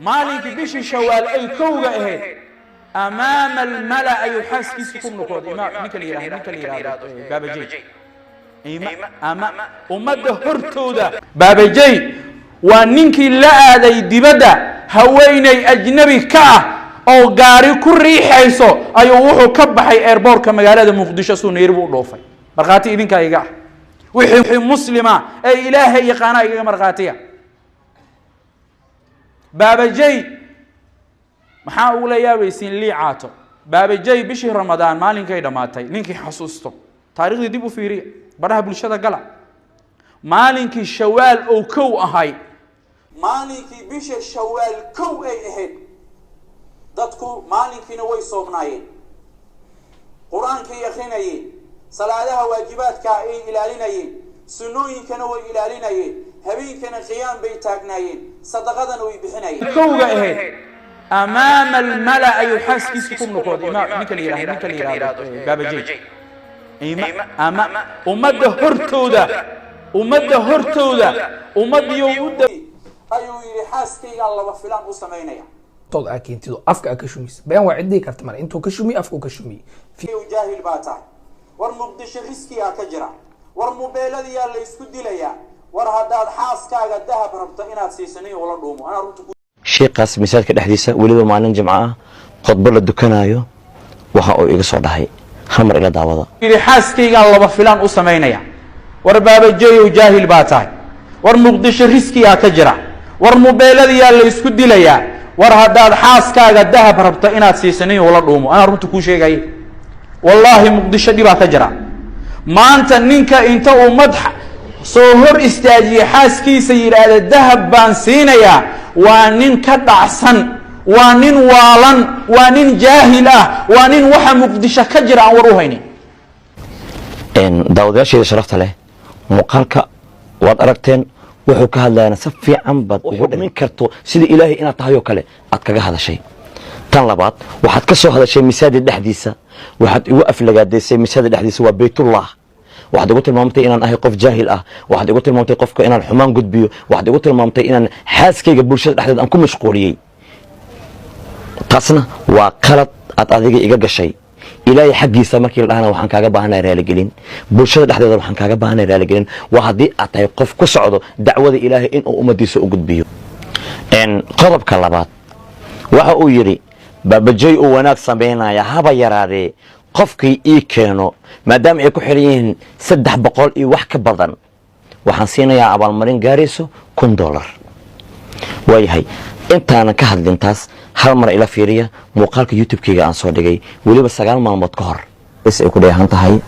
Maalinkii bishii Shawaal ay kowga ahayd, amaama almala ayuu xaaskiisa ku noqoday. Ninka la yidhahdo Baabajey, ama ummadda hortooda. Baabajey waa ninkii la aaday dibadda haweeney ajnabi ka ah oo gaari ku riixayso ayuu wuxuu ka baxay airportka magaalada Muqdisho, suu Nairobi u dhoofay. Markhaati idinkaa iga ah, wixii muslima ee Ilaahay yaqaanaa igaga markhaatiya. Baabajey maxaa ugula yaabaysiin liicaato? Baabajey bishii Ramadaan maalinkay dhammaatay, ninkii xasuusto taariikhdii dib u fiiriya, baraha bulshada gala, maalinkii Shawaal oo kow ahay, maalinkii bisha Shawaal kow ay ahayd, dadku maalinkiina way soomnaayeen, qur-aankay akrinayeen, salaadaha waajibaadka ay ilaalinayeen, sunnooyinkana way ilaalinayeen, habeenkana qiyaam bay taagnaayeen, sadaqadana way bixinayeen. Kowga ahayd, amaama almala ayuu xaaskiisa ku noqoday. Ninka la yidhahdo Baabajey, ama ummadda hortooda, ummadda hortooda, ummadiyo u ayuu yidhi: "Xaaskaygaa laba filaan u samaynaya." Tood aa keentido afka aa ka shumis been waa ciddii karta male intuu ka shumiy afka uu ka shumiyey. Jaahil baa tahay. War Muqdisho riskiyaa ka jira, war mobeeladiyaa la isku dilayaa, war haddaad xaaskaaga dahab rabto inaad siisanin ula dhuumo, anaa runta. Sheikaas masaajidka dhexdiisa, weliba maalin Jimco ah, khudbo la dukanaayo, waxa uu iga soo dhahay hal mar ila daawada. Yidhi: "Xaaskaygaa laba filaan u samaynaya." War Baabajeeyow, jaahil baa tahay. War Muqdisho riskiyaa ka jira, war mobeeladiyaa la isku dilayaa, war haddaad xaaskaaga dahab rabto inaad siisanin ula dhuumo, anaa runta kuu sheegaya. Wallaahi Muqdisho dhibaa ka jira maanta. Ninka inta ummad soo hor istaajiye xaaskiisa yidhaahda "Dahab baan siinayaa" waa nin ka dhacsan, waa nin waalan, waa nin jaahil ah, waa nin waxa Muqdisho ka jira aan war u haynin. Daawadayaasheeda sharafta leh, muuqaalka waad aragteen. Wuxuu ka hadlayana si fiican baad ugu dhimin karto sida Ilaahay inaad tahay oo kale aad kaga hadashay. Tan labaad, waxaad ka soo hadashay masaajid dhexdiisa, waxaad igu aflagaadaysay masaajid dhexdiisa, waa Baytullah. Waxaad igu tilmaamtay inaan ahay qof jaahil ah, waxaad igu tilmaamtay qofka inaan xumaan gudbiyo, waxaad igu tilmaamtay inaan xaaskayga bulshada dhexdeeda aan ku mashquuliyey. Taasna waa qalad aad adiga iga gashay. Ilaahay xaggiisa markii la dhahana waxaan kaaga baahanay raaligelin, bulshada dhexdeeda waxaan kaaga baahanay raaligelin. Waa haddii aad tahay qof ku socdo dacwada Ilaahay inuu ummadiisa u gudbiyo. Qodobka labaad, waxa uu yidhi Baabajey uu wanaag samaynaya haba yaraadee qofkii ii keeno, maadaama ay ku xiran yihiin 300 iyo wax ka badan, waxaan siinayaa abaalmarin gaarayso $1000. Waayahay, intaanan ka hadlin taas, hal mar ila fiiriya muuqaalka YouTube-kayga aan soo dhigay weliba 9 maalmood ka hor. Is ay ku dheehan tahay,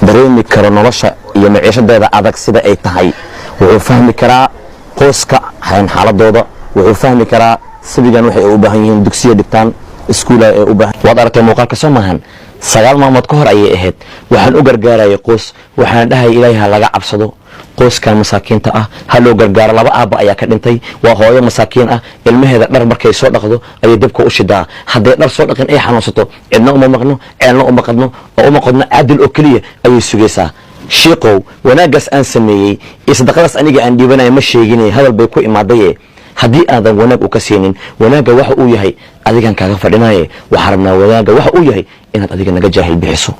dareemi karo nolosha iyo maciishadeeda adag sida ay tahay, wuxuu fahmi karaa qoyska xaaladooda, wuxuu fahmi karaa sibigan waxay u baahan yihiin, dugsiya dhigtaan, iskuula ay u baahan. Waad aragtay muuqaalka, soo maahan? 9 maalmood ka hor ayay ahayd. Waxaan u gargaarayay qoys, waxaan dhahayay: "Ilaahay ha laga cabsado, qoyskan masaakiinta ah ha loo gargaaro." Laba aabba ayaa ka dhintay, waa hooyo masaakiin ah. Ilmaheeda dhar markay soo dhaqdo ayay dabka u shidaa. Hadday dhar soo dhaqin ay xanuunsato, cidna uma maqno, ceelna uma qadno oo uma qodno, cadil oo keliya ayay sugaysaa. Shiiqow, wanaaggaas aan sameeyey iyo sadaqadaas aniga aan dhiibanaya ma sheeginay, hadal bay ku imaadaye. Haddii aadan wanaag u ka siinin, wanaagga waxa uu yahay adigan kaaga fadhinaye. Waxaan rabnaa wanaagga waxa uu yahay inaad adiga naga jaahil bixiso.